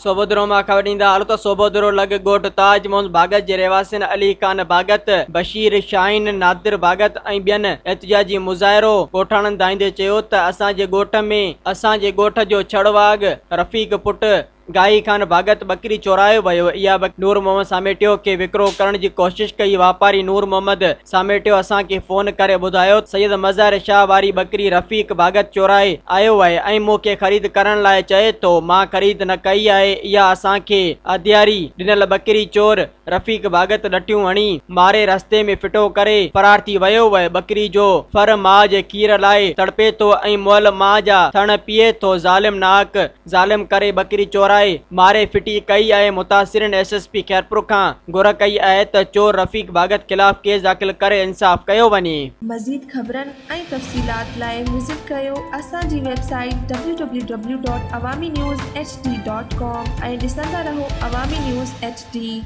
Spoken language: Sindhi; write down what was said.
صوڀودرو مان خبر ڏيندا هلو ته صوڀودرو لڳ ڳوٺ تاج محمد ڀاڳت جي رهواسين علي خان ڀاڳت، بشير شاهين، نادر ڀاڳت ۽ ٻين احتجاجي مظاهرو ڳوٺاڻن دانهيندي چيو ته اسان جي ڳوٺ ۾ اسان جي ڳوٺ جو ڇڙواڳ رفيق پٽ گاهي خان ڀاڳت ٻڪري چورايو ويو اها ٻڪري نور محمد ساميٽيو کي وڪرو ڪرڻ جي ڪوشش ڪئي واپاري نور محمد ساميٽيو اسان کي فون ڪري ٻڌايو ته سيد مظهر شاهه واري ٻڪري رفيق ڀاڳت چورائي آيو آهي ۽ مون کي خريد ڪرڻ لاء چئي ٿو، مان خريد نه ڪئي آهي، اها اسان کي اڌياري ڏنل ٻڪري چور رفيق ڀاڳت ڏٽيون هڻي ماري رستي ۾ ڦٽو ڪري فرار ٿي ويو آهي، ٻڪري جو ڦر ماء جي کير لاء تڙپي ٿو ۽ مئل ماء جا ٿڻ پيئي ٿو، ظالم ناحق ظالم ڪري ٻڪري چورائي ماري ڦٽي ڪئي آهي متاثرين ايس ايس پي خيرپور کان گهر ڪئي آهي ته چور رفيق ڀاڳت خلاف ڪيس داخل ڪري انصاف ڪيو وڃي. مزيد خبرن ۽ تفصيلات لاء وزٽ ڪريو اسان جي website W W W dot Awami news H D dot com ۽ ڏسندا رهو عوامي نيوز ايڇ ڊي.